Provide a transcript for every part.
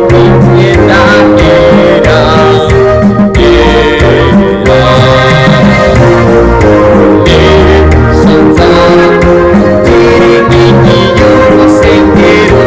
kumwe na era, era. Sanza inkingi y'urusengero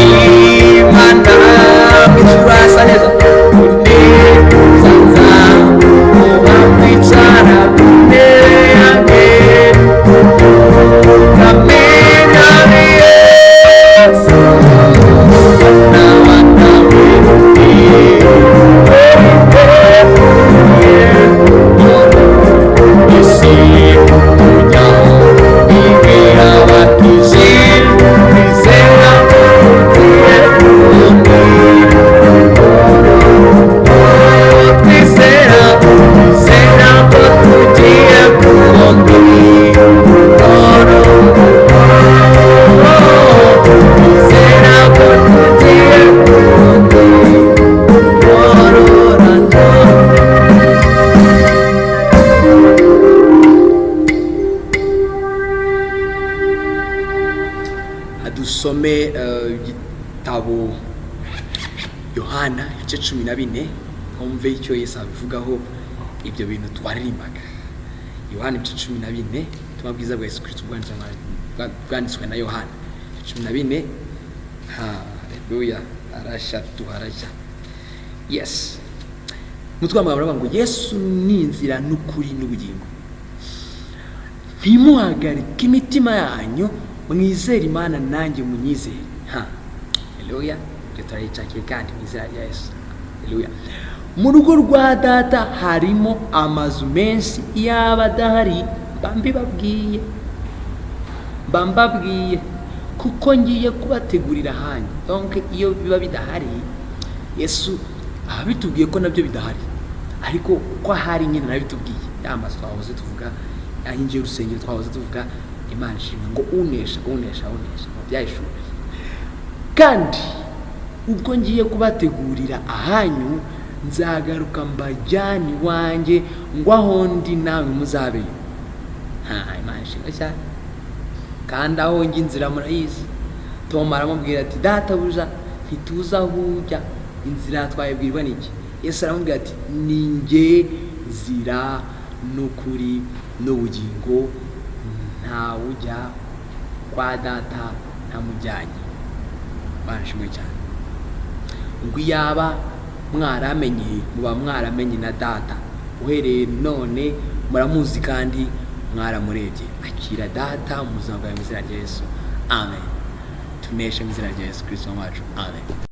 Imana ijuru hasa neza Sanza uba kwicara ku ntebe yanjye Kamena Yesu Dusome igitabo Yohana ibice 14, twumve icyo Yesu abivugaho ibyo bintu twaririmbaga. Yohana ibice 14, ubutumwa bwiza bwa Yesu Kristo bwanditswe na Yohana 14. Haleluya, arashya tuharashya. Yes, umutwe w'amagambo uravuga ngo Yesu ni inzira n'ukuri n'ubugingo. Ntimuhagarike imitima yanyu, mwizere Imana nanjye munyizere. Ha, haleluya, ibyo turayicakiye kandi mu izina rya Yesu. Haleluya. Mu rugo rwa Data harimo amazu menshi, yaba adahari mba mbibabwiye, mba mbabwiye kuko ngiye kubategurira ahanyu. Donc iyo biba bidahari, Yesu abitubwiye ko nabyo bidahari, ariko ko ahari nyine narabitubwiye. Ya mazu twahoze tuvuga, ya nkingi y'urusengero twahoze tuvuga. Imana ishimwe ngo unesha, unesha, unesha mu byahishuwe. Kandi ubwo ngiye kubategurira ahanyu, nzagaruka mbajyane iwanjye, ngo aho ndi nawe muzabeyo. Ha, Imana ishimwe cyane. Kandi aho njya inzira murayizi. Toma aramubwira ati databuja, ntituzi aho ujya, inzira twayibwirwa n'iki? Yesu aramubwira ati ni njye nzira n'ukuri n'ubugingo, ntawujya kwa Data ntamujyanye. Imana ishimwe cyane. Ngo iyaba mwaramenye, muba mwaramenye na Data, uhereye none muramuzi kandi mwaramurebye. Akira Data mu buzima bwawe mu izina rya Yesu, amen. Tuneshe mu izina rya Yesu Kristo wacu, amen.